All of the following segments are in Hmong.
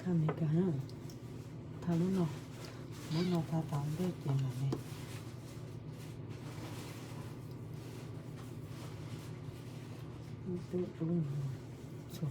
Amelikas na, tha lub no, lub no tha tau ntej ces mam li tub tub txhua.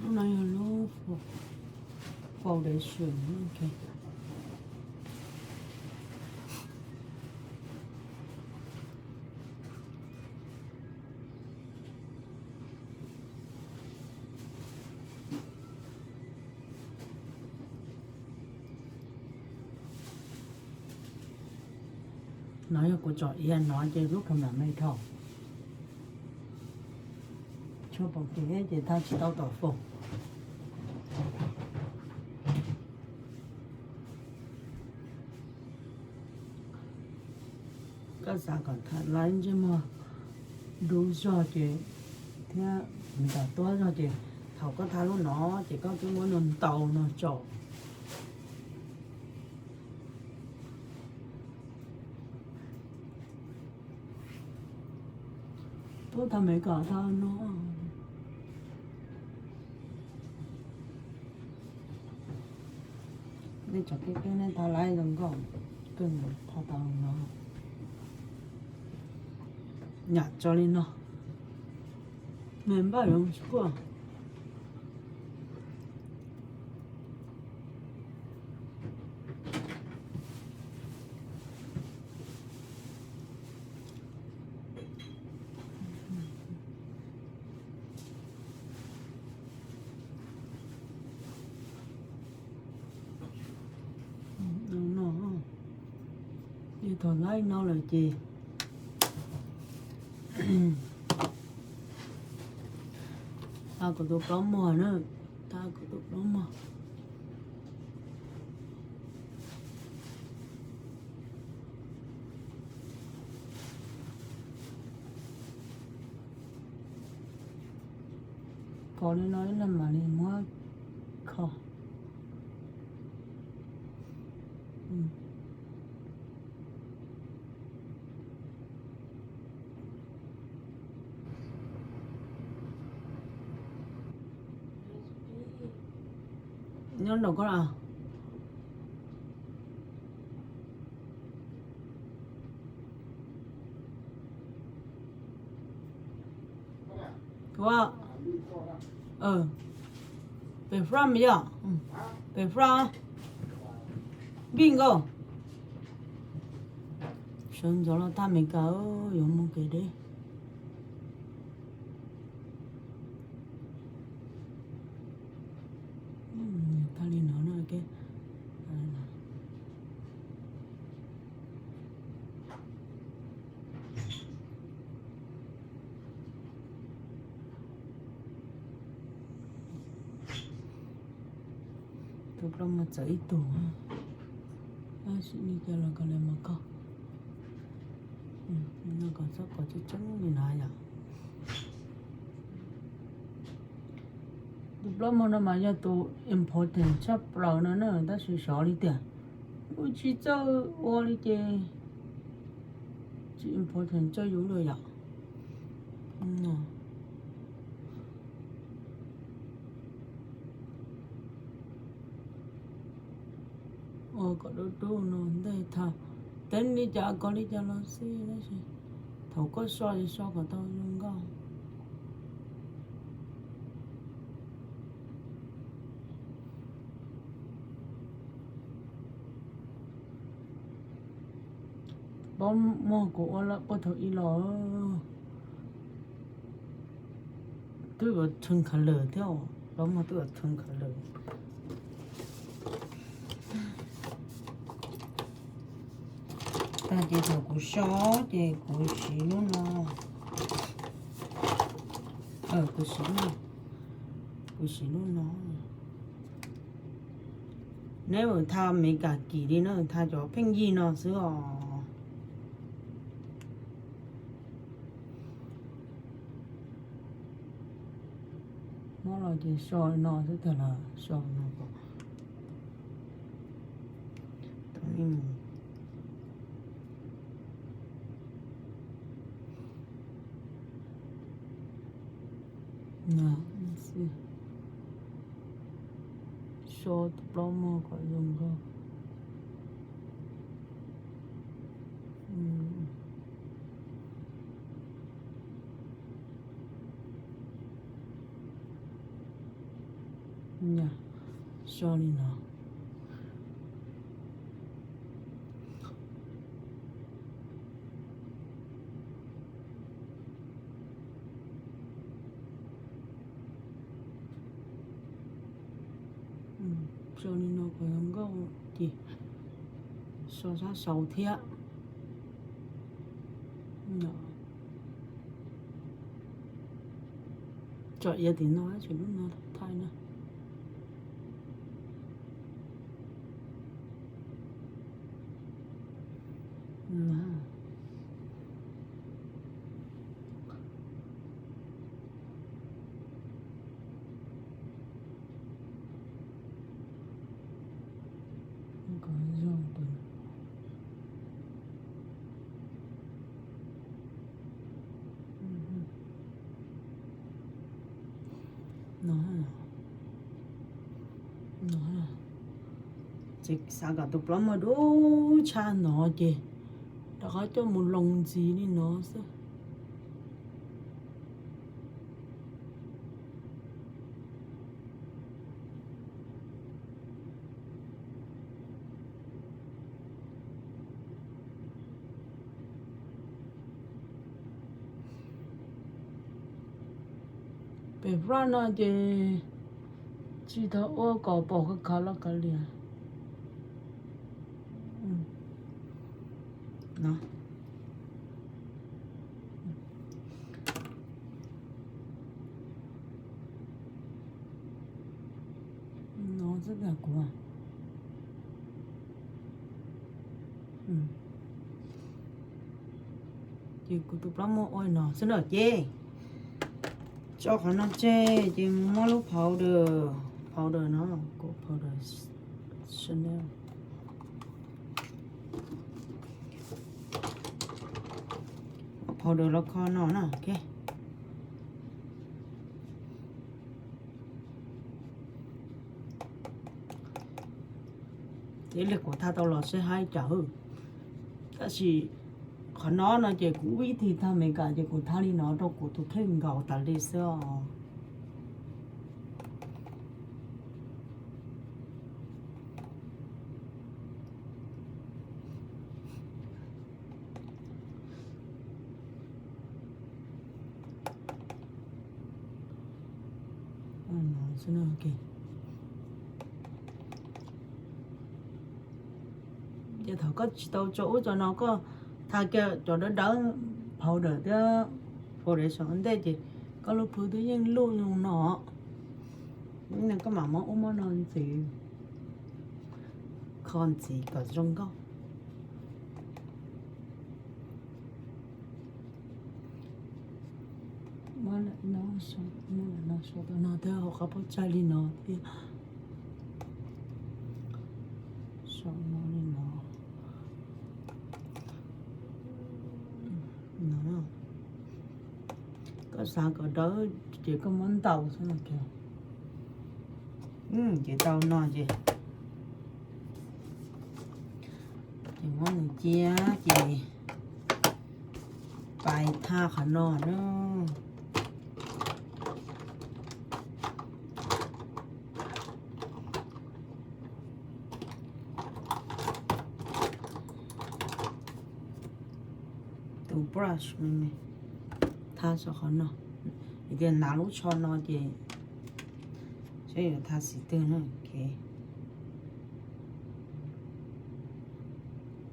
Lub no yog lub foundation. No yog kuv tsom iav no ces lub kham nam me dhau. Tshuav pom kev ces tha tsis tau tom foos. Koj xav kom tha laiv ntsej muag dub zog ces thiab ntas tuab zog ces thaum koj tha lub no ces koj twb muab no ntaus no tsom. Tuaj tha me kom tha no. Nej tsom kev kev nej tha laiv zoo nkauj kawg nkaus tha tau no. Nyam tso li no. Nws npaj zoo tsis kuaj. Ces thaum laiv no lawm ces tha kuv tus plaub muag na, tha kuv tus plaub muag. Kho li no ib leeg mam li muab kho. Nyob nraum koj los. Pem Frog mas yog, pem Frog, Bingo. Sawv ntxov los tag Meskas yuav mus kev deb. Tag li no na. Tus plaub muag txawv ib tug, tab sis li cas los koj li mas koj, no kom txhob kov tseeb tseeb li no yom. Tus plaub muag no mas yog tus important tshaj plaws no na, tab sis xyov li tias kuv tsis txawj ua li ces tsis important txawj yus li yom. Ua kom dub dub no ntej thaum, teb li cas kov li cas los xij tab sis thaum koj so ces so kom tau zoo nkauj. Plaub muag kuv ua lawm puag thaum ub los twb yuav turn color thiab os, plaub muag twb yuav turn color. Tag ces thaum kuv so ces kuv siv lub no, Kuv siv, kuv siv lub no. Neb mus tha Amelikas kim li na, tha cov pheej yig no xwb os. Muab los ces so li no xwb, tag los so no kom tau li mus. So tus plaub mog kom zoo nkauj. Nyaj, so li no. So li no kom zoo nkauj ces so sab saud thiab. Tso iav tim no, tsis lub no thaij na. No, no, ces xav kom tus plaub mog dub tshaj no ces rov qab coj mus loo ntxiv li no xwb. Pem fab no ces tsis tau ua kom pom khav khav los kav liam. No xwb kuv. Ces kuv tus plaub muag ua no xwb na ces tso qhov no tseg ces muab lub powder, powder no, kuv powder Chanel, powder los kho no na, ok. Ib li kuv tha tau los seb haib cas, tab sis qhov no no ces kuv ib txhij tha Amelikas ces kuv tha li no rau kuv tus kheej nkaus tas li xwb os. Ces thaum koj tsis tau tso ub tso no koj tha kiag cov dawb dawb powder thiab foundation ua ntej ces koj lub plhu twb yeej luj zoo no. Koj mam muab ub muab no ntxiv, kho ntxiv kom zoo nkauj. Muab no sau tau no thiab hauv qhov pob tsaig li no thiab. Sau no li no. Koj xav kom dawb ces koj muab ntaus xwb no. Ces tau no ces, ces muab nws cia ces pais thaj qhov no na. Tus brush me me thaj saum qhov no, vim tias hnav lub tsho no ces saib yuav thaj xim twg na. Ok,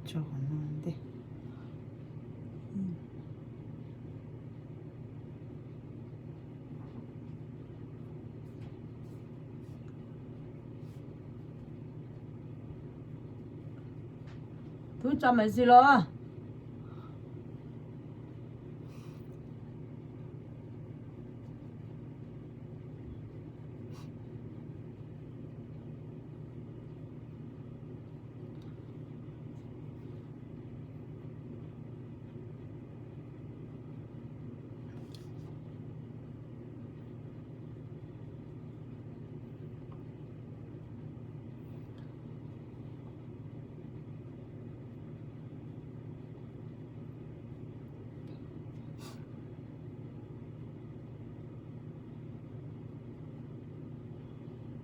tso qhov no ntej. Tub tso Maiv Xis los.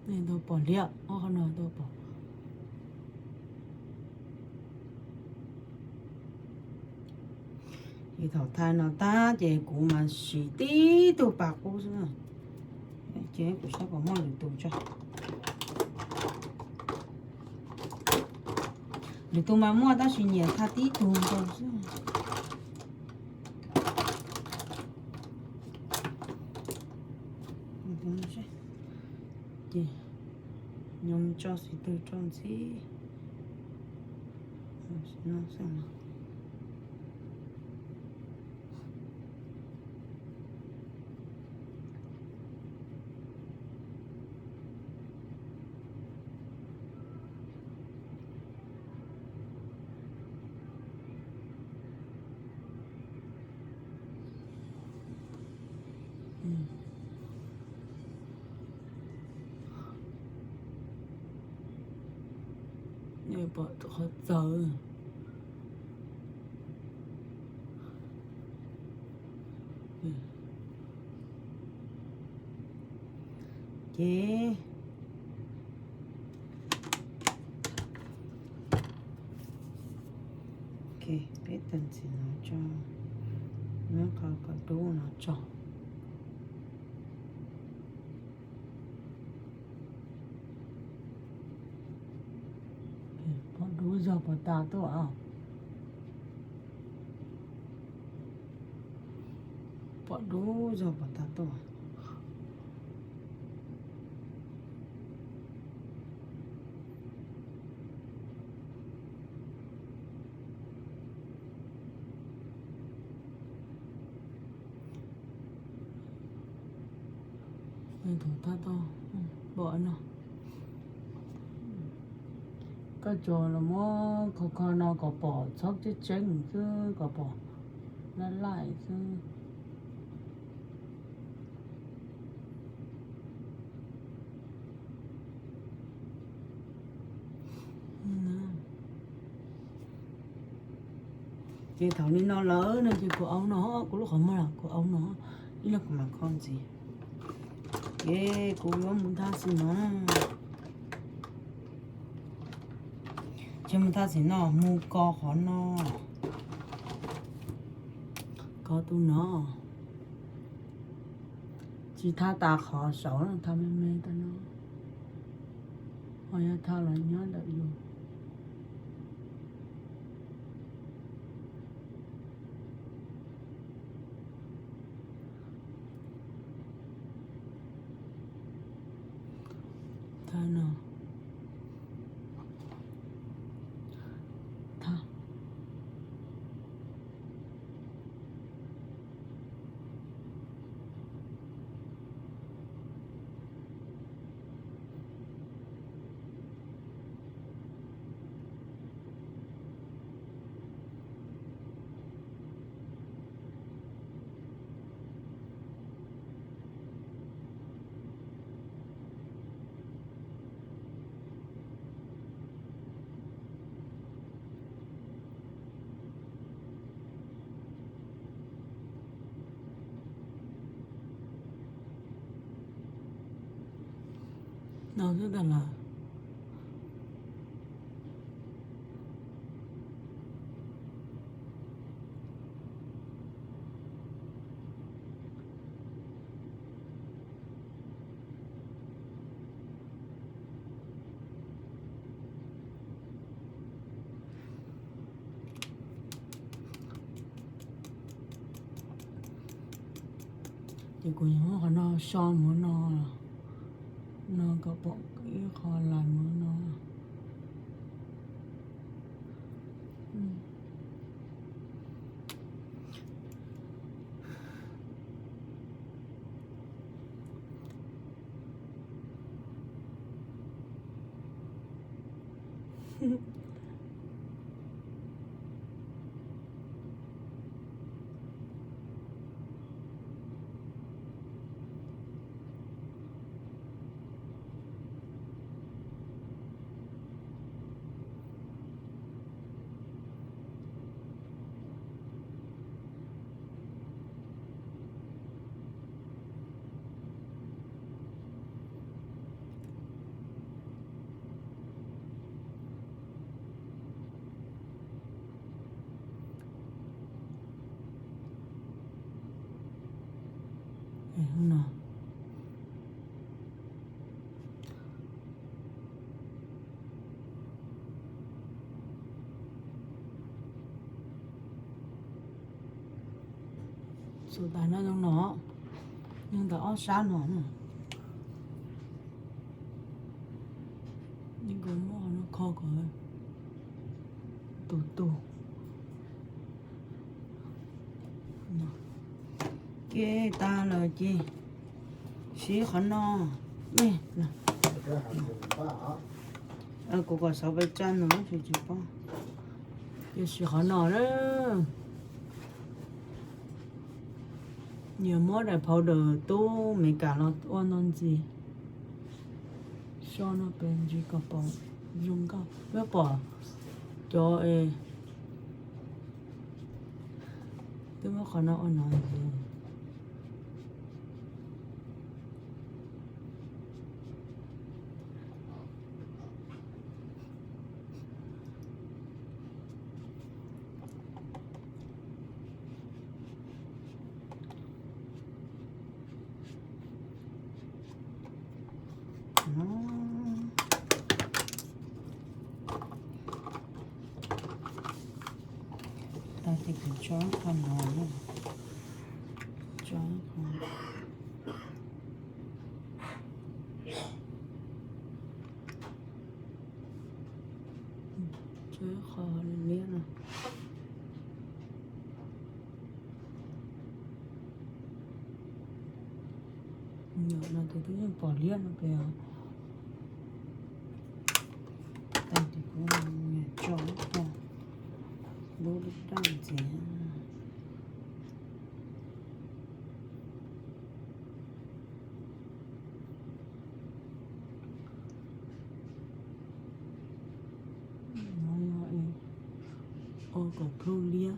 Nej tau pom liab ob qhov no tau pom. Ces thaum thaij no tag ces kuv mas siv tib tug pas qub xwb na. Ces kuv saib puas muaj lwm tus tso. Lwm tus mas muaj tab sis nyiam thaij tib tug nkaus xwb. Ces nyob tso xim twg tso ntxiv. Nej pom qhov txawv. Ces peb tag ntxiv no tso, muab qhov dub no tso. Pom dub zog puas tas tuaj? Pom dub zog puas tas tuaj? Thaum tab tom pom no, koj tsuas los muab kho kho no kom pom txhob tseeb tseeb xwb, kom pom laj laj xwb. Ces thaum li no lawm no ces kuv au no, kuv lub qhov muag los kuv au no, ib los kuv mam kho ntxiv. Ces kuv yuav mus thaj xwm no, ces mus thaj xwm no mus kho qhov no, kho tus no, tsis thaj tas qhov saud, thaj me me tas no, ho yog thaj los nyob ntawm yus. Thaj no, thaj. No xwb tag lawm. Ces kuv yuav muab qhov no so mus no, no kom pom ib qho lais mus no. Xus tas no zoo no, nyob ntawm ob sab no na. Yeej kho muab no kho kom tus tus. Ces tag lawm ces siv qhov no. Kuv kom xov pes tsawg no tsis paub. Ces siv qhov no na. Nyias muab daim phau daws tub Meskas los ua no ntxiv. So no pes ntsis kom pom zoo nkauj, peb pom cov es twb muab qhov no ua no ntxiv. Tag ces kuv tso qhov no, tso qhov Tso qhov liab no. Nyuam no ces twb yeej pom liab no pes os. Tag ces kuv tso lub daj ntxiv. Ua kom plhu liab.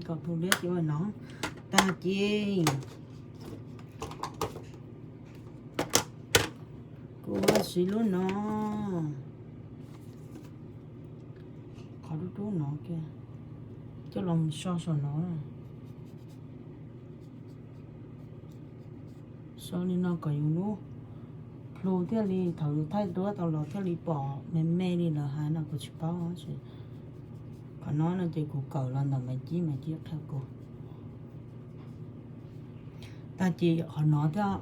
Kom plhu liab ces ua no. Tag ces kuv siv lub no, qhov dub dub no kiag, coj los so saum no. So li no kom yus lub plhu thiaj li thaum yus thaij duab tau los thiaj li pom me me li lawv hais no kuv tsis paub. Qhov no no ces kuv kawm los ntawm Maiv Cib, Maiv Cib qhia kuv. Tag ces qhov no thiab,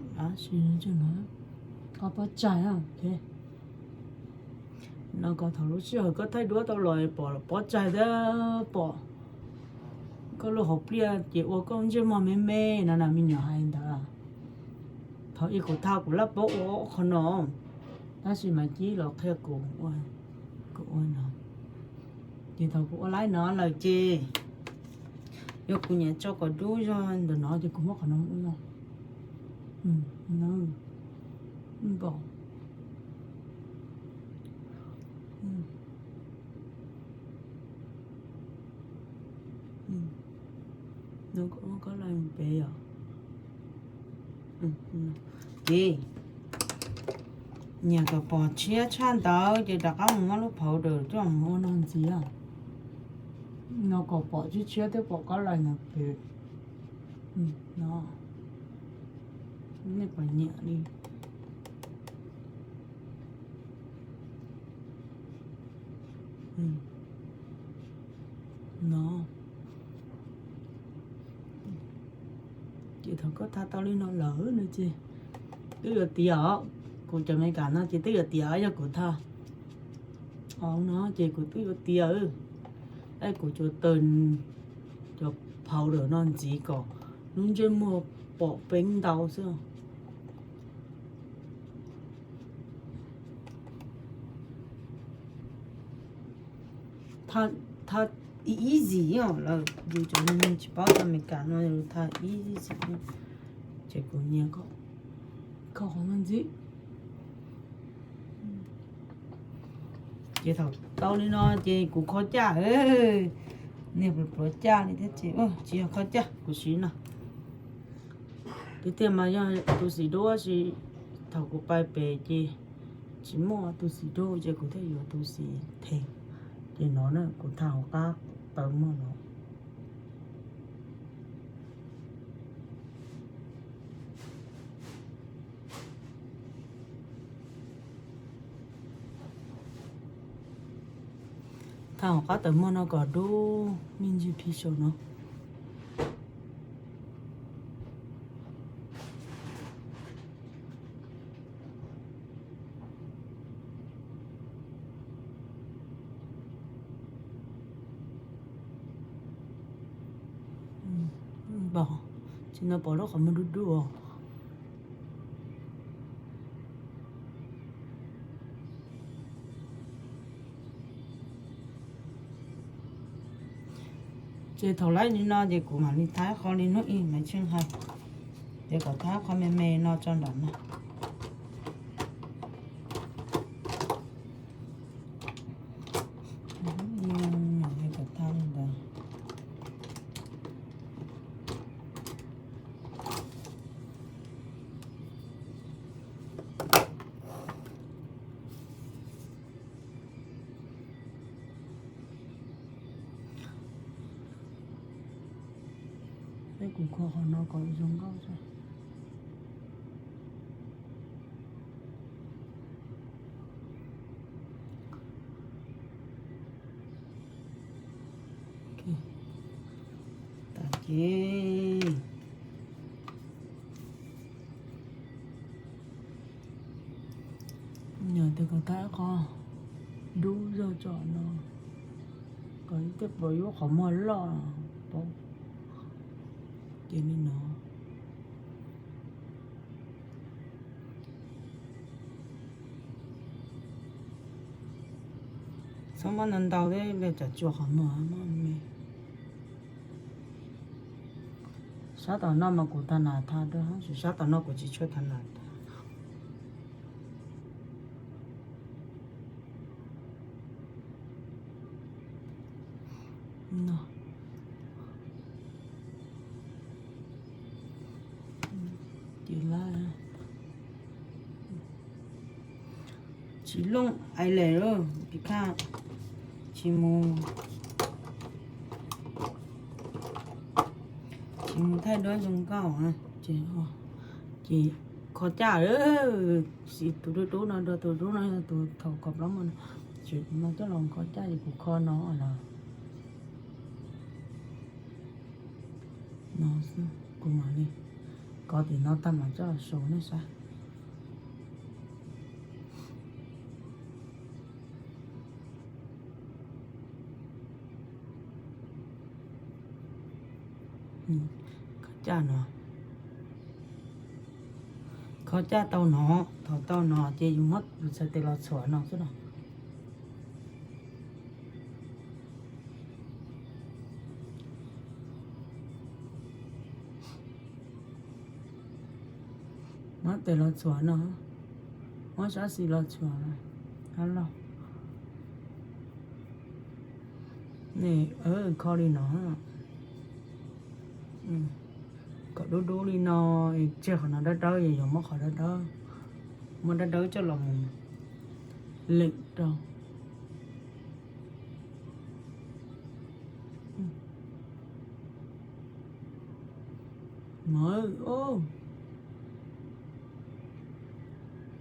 qhov pob tsaig no kom thaum lub sij hawm koj thaij duab tau los pom pob tsaig thiab pom koj lub hauv pliaj ces ua koj ntsej muag me me no na, me nyuam hais ntawd. Thaum ub kuv thaij kuv laj paub ua qhov no, tab sis Maiv Cib los qhia kuv ua, kuv ua no. Ces thaum kuv ua laib no lawm ces yog kuv nyiam tso kom dub zog ntawm no ces kuv muab qhov no ua zog. Npaum no kuv muab koj laij pem yom. Ces nyiam kom pom tshiab tshaj ntawd ces rov qab mus muab lub powder coj mus ua no ntxiv. No kom pom tshiab tshiab thiab pom koj laij no pem. No, nej puas nyiam li no? Ces thaum koj thaij tau li no lawm no ces twb yuav tiav os. Kuv cov Meskas no ces twb yuav tiav, yog kuv thaij no ces kuv twb yuav tiav. Es kuv tsuas taws cov powder no ntxiv kom Lub ntsej muag pom peev ntau xwb. Tha, tha ib zim os, lawv yus cov neeg tsis paub tha Amelikas no yus tha ib zim. Ces kuv nyiam kho qhov no ntxiv. Ces thaum tau li no ces kuv kho caj, niag pluav pluav caj li thiab ces tsis yog kho caj, kuv siv no. Tiag tiag mas yog tus xim dub, tab sis thaum kuv pais pem ces tsis muaj tus xim dub ces kuv thiaj yuav tus xim thev. Ces no na kuv tha hauv qab taws muag no. Tha hauv qab taws muag no kom dub me ntsis phi saum no. Pom, tsis no pom lub qhov muag dub dub os. Ces thaum laib li no ces kuv mam li thaij qho li hnub ib Maiv Tsheej hais, ces kom thaij qho me me no tso nram no. Kom thaij li ntawd. Peb kuv kho qhov no kom zoo nkauj xwb. Tas ces nyob tes kom thaij qho dub zog tsom no, kom tej puas yuav qhov muag loj paub. Ces li no. Txhob muab ntau ntau thiab, tsam tsuas qhov muag muaj me. Sab tom no mas kuv tha nas tha dua, sab tom no kuv tsis tshua tha nas tha. Ces lawm, tsis looj ais les lawm, tsis kaj, tsis mus, tsis mus thaij duab zoo nkauj. Ces, ces kho caj, tus dub dub no rau tus dub no yog tus thaum kho plaub muag no, tsis no coj los kho caj ces kuv kho no los. No xwb, kuv mam li kho tim no tag mam coj los sau nej saib. Kho caj no, kho caj tau no, thaum tau no ces yus muab yus txhais tes los txhuam no xwb no. Muab tes los txhuam no, muab sab xis los txhuam, hab los ne, kho li no, kom dub dub li no, tseg qhov no dawb dawb, yog yuav muab qhov dawb dawb, muab dawb dawb coj los mus leem rau.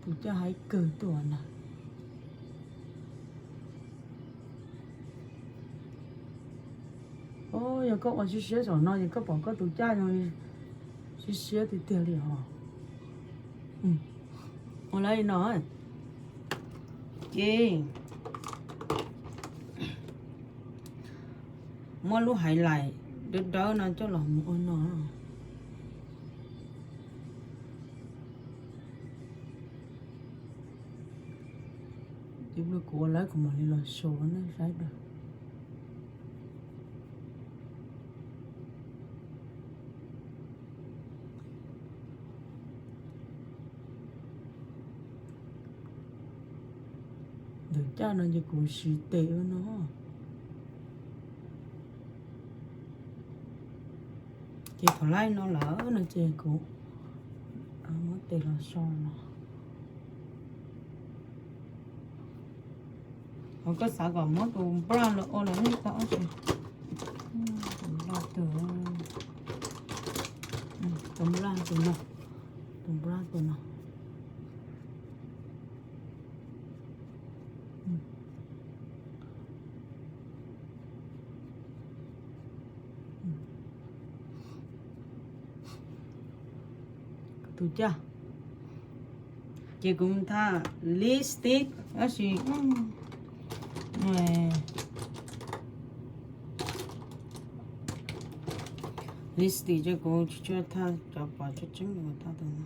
Tus caj haib kawg tuaj na. Yog koj ua siab siab saum no ces koj pom koj tus caj no siab siab tiag tiag li os. Ua li no ces muab lub highlight dawb dawb no coj los mus ua no. Kuv ua lawm kuv mam li los so nej saib da. Ntawm caj no ces kuv siv tes ua no. Ces thaum laib no lawm no ces kuv muab tes los so no. Ho koj xav kom muab tus nplaj los ua los yeej tau, tus nplaj tus, tus nplaj tus no, tus nplaj tus no. Tus caj. Ces kuv tha lipstick tab sis lipstick ces kuv tsis tshua tha cov pom tseeb tseeb, kuv tha tus no.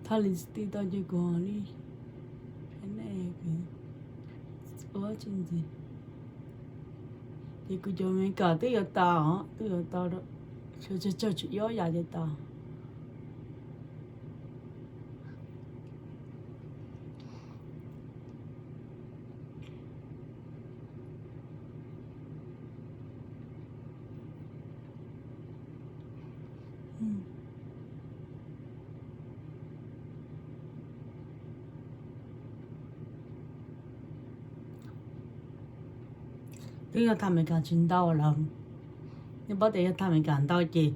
Tha lipstick tau ces kuv li ua tsis ntxiv. Ces kuv cov Amelikas twb yuav tas os, twb yuav tas, tsawg tsawg tsis ib ob yam ces tas. Twb yog tha Amelikas tsis ntau lawm. Nej paub tias yog tha Amelikas ntau ces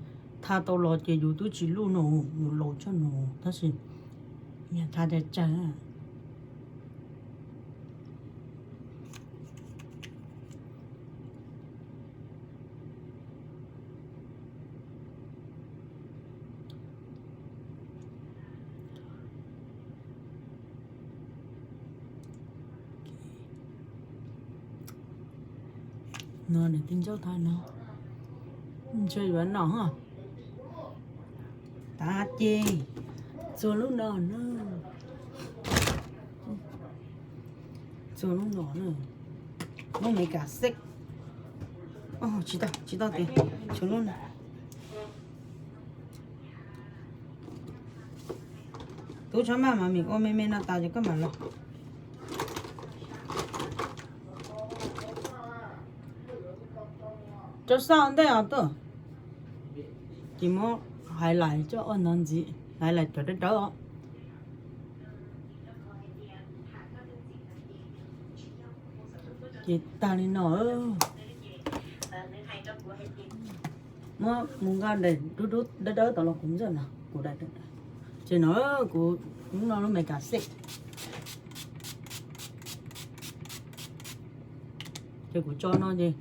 tha tau los ces yus twb tsis luj no, yus laus tshaj no, tab sis yog tha tsawg tsawg. No niam tij ncauj tha no, ntshe yuav no, tas ces txua lub no na, txua lub no na, lub Amelikas xej, tsis tau, tsis tau tias tshuav lub no. Tub tsob maj mas mim ua me me no tas ces koj mam los. Rau xaj ntej os tuaj. Ces muab highlight coj ua ntawd ntxiv, highlight cov dawb dawb os. Ces tag li no. Muab mus nqa daim dub dub dawb dawb tau los kuv ntxawm no, kuv daim, ces no kuv no lub Amelikas xej. Ces kuv tso no ces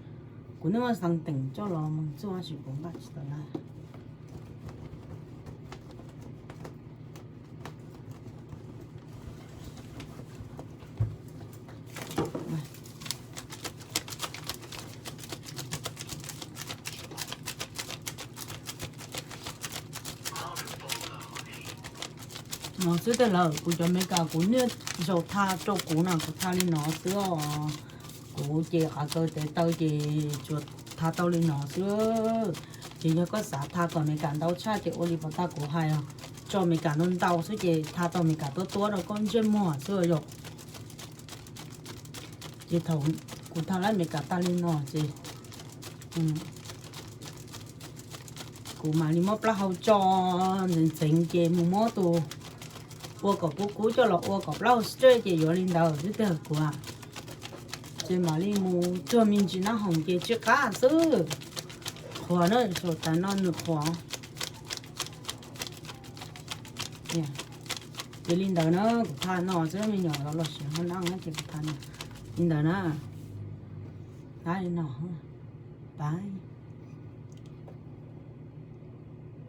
kuv niaj muab xav teem coj los mus txuaj tab sis kuv npaj tsis tau na. No xwb tej lawm, kuv cov Amelikas kuv niaj zaus tha rau kuv na, kuv tha li no xwb os. Kuv ces qav kaw tes taw ces tsuas tha tau li no xwb. Ces yog koj xav tha kom Amelikas ntau tshaj ces ua li puas tag kuv hais, tso Amelikas ntau ntau xwb ces tha tau Amelikas tuab tuab rau koj ntsej muag xwb yom. Ces thaum kuv tha lab Amelikas tag li no ces kuv mam li muab plaub hau tso ntxeev ntxeev ces mus muab tus ua kom kub kub coj los ua kom plaub hau straight ces yuav li ntawd xwb tiag kuv. Ces mam li mus cuag me ntsis nab hoom ces tsw qab xwb. Qhuav na, saum tas no nws qhuav. Ces li ntawd na, kuv tha no xwb, me nyuam los los siav hauv nab ces kuv tha li ntawd na. Tab li no, pab.